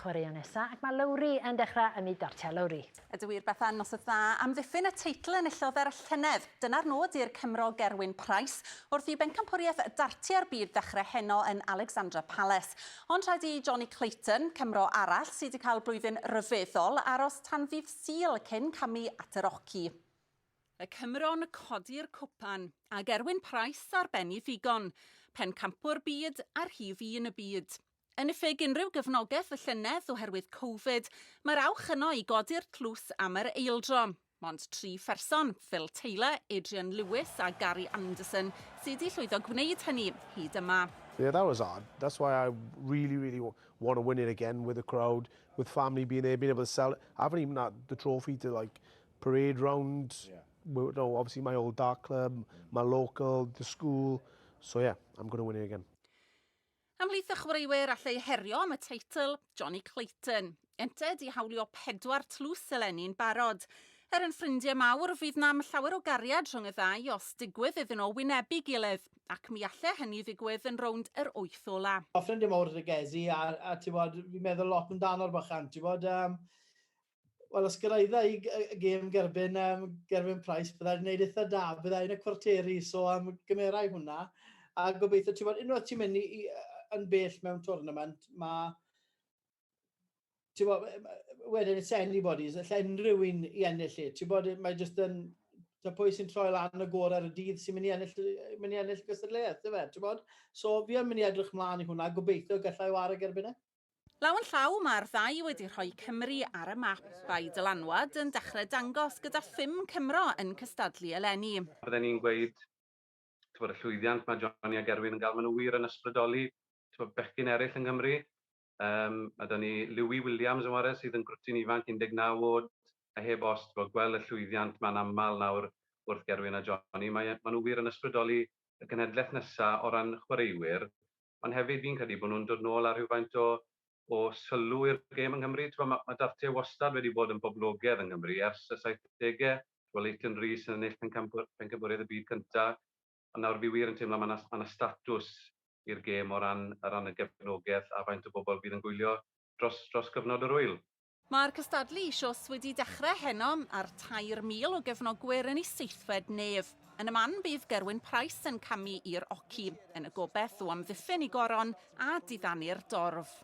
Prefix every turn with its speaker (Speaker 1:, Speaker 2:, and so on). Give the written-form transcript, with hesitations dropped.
Speaker 1: Chwaraeon nesa ac mae Lowri yn dechrau ym myd dartiau. Lowri.
Speaker 2: Ydw wir, Bethan, noswaith dda. Amddiffyn y teitl enillodd er y llynedd. Dyna'r nod i'r Cymro Gerwyn Price wrth i bencampwriaeth dartiau'r byd ddechrau heno yn Alexandra Palace. Ond rhaid i Jonny Clayton, Cymro arall sydd wedi cael blwyddyn ryfeddol, aros tan ddydd Sul cyn camu at yr oci. Y Cymro'n codi'r cwpan, a Gerwyn Price ar ben ei ddigon. Pencampwr byd a rhif un y byd. Yn niffyg unrhyw gefnogaeth y llynedd oherwydd Covid, mae'r awch yno i godi'r tlws am yr eildro. Mond tri pherson, Phil Taylor, Adrian Lewis a Gary Anderson, sydd 'di llwyddo gwneud hynny hyd yma.
Speaker 3: Yeah, that was hard. That's why I really, really want to win it again with the crowd, with family being there, being able to sell it. I haven't even had the trophy to like parade round. Yeah. No, obviously my old dart club, my local, the school. So yeah, I'm going to win it again.
Speaker 2: Ymhlith y chwaraewyr all ei herio am y teitl, Jonny Clayton. Ynte 'di hawlio pedwar tlws eleni'n barod. Er yn ffrindiau mawr, fydd 'na'm llawer o gariad rhwng y ddau os digwydd iddyn nhw wynebu gilydd, ac mi alle hynny ddigwydd yn rownd yr wyth ola.
Speaker 4: Ma' ffrindiau mawr 'da Gezi a, a ti'n bod, fi'n meddwl lot amdano'r bychan, ti'n bod, um, wel, os gyrraedda i y gêm gerbyn, um, gerbyn Price, byddai'n gwneud eitha da, byddai yn y cwarteri, so um, gymerai hwnna. A gobeithio, ti'n bod, unwaith ti'n mynd i, i, yn bell mewn tournament, mae, ti'n bod, wedyn it's anybody's, lle unrhyw un i ennill i. Ti'n bod, mae jyst yn, ta pwy sy'n troi lan y gorau ar y dydd sy'n mynd i ennill, mynd i ennill gystadleuaeth, dyfe, ti'n bod? So fi yn mynd i edrych mlaen i hwnna, gobeithio gallai ware gerbyn e.
Speaker 2: Law yn llaw, mae'r ddau wedi rhoi Cymru ar y map, a'i dylanwad yn dechrau dangos gyda phum Cymro yn cystadlu eleni.
Speaker 5: Bydden i'n gweud, t'bod, y llwyddiant mae Jonny a Gerwyn yn gael, maen nhw wir yn ysbrydoli, t'bod, bechgyn eraill yng Nghymru. Um, mae 'da ni Louis Williams yn ware sydd yn grwtyn ifanc 19 oed, a heb os, t'bod, gweld y llwyddiant ma'n aml nawr wrth Gerwyn a Jonny, mae, maen nhw wir yn ysbrydoli y genhedlaeth nesaf o ran chwaraewyr, Ond hefyd fi'n credu bod nhw'n dod nôl â rhywfaint o o sylw i'r gêm yng Nghymru. T'mod ma' ma' dartiau wastad wedi bod yn boblogaidd yng Nghymru ers y saithdegau. T'mod Leighton Rees yn ennill pencampwr- pencampwriaeth y byd cynta. Ond nawr fi wir yn teimlo ma' 'na ma' 'na statws i'r gêm o ran o ran y gefnogaeth a faint o bobl fydd yn gwylio dros dros gyfnod yr ŵyl.
Speaker 2: Mae'r cystadlu eisoes wedi dechrau heno, a'r 3,000 o gefnogwyr yn eu seithfed nef. Yn y man, bydd Gerwyn Price yn camu i'r oci, yn y gobaith o amddiffyn ei goron a diddanu'r dorf.